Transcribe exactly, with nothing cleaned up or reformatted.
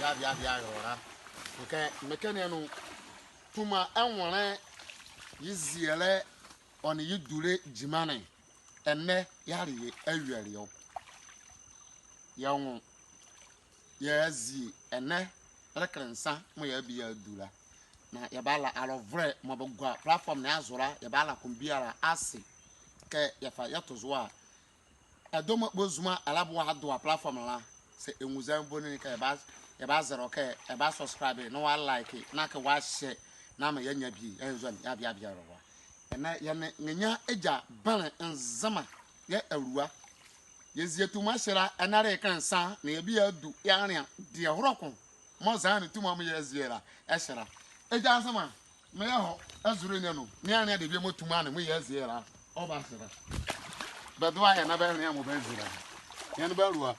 Bia, bia, bia, yɔla. Ɛkɛ, mekɛ ne anu. Tuma ɛnwɔnlɛ, ye zielɛ, ɔ nee ye dulɛ gyima ne. Ɛnɛ, yeale ye awieleɛ ɔ. Yɛnwu, yɛazie ɛnɛ ɛleka nsa mɔɔ yɛbie yɛadu la. Na yɛbala alɔvolɛ mɔɔ bɛgua platform ne azo la, yɛbala ko biala ase kɛ yɛfa yɛto zo a. Ɛdawɔ mɔɔ bɔ zuma ɛlɛboa adoa platform la. Saa ɛnwu zɛhae boni kɛ yɛba, yɛbazɛlɛ wɔ kɛ yɛba subscribe, na wɔ like, na kɛ wɔashare, na maa yɛanyia bie, yɛanzɔ ne, yɛabie, yɛabie yɛlɔwa. Ɛnɛ yɛ nee Nrenyia Egya Benle Nzema yɛ Alua. Yɛzie tuma ɛhye la, ɛnɛ ɛleka nsa, na yɛbie yɛadu, yɛanlea deɛ holɛ ko mɔɔ zɛhae ne tuma mɔɔ yɛzie la ɛhye la. Egya Nzema, meyɛ hɔ, ɛzule ne anu, na yɛanlea debie mɔɔ tuma ne mɔɔ yɛzie la ɔba ɛhye la. Bɛdoa yɛ na bɛnlea mɔɔ bɛzie la. Yɛ nee bɛ Alua.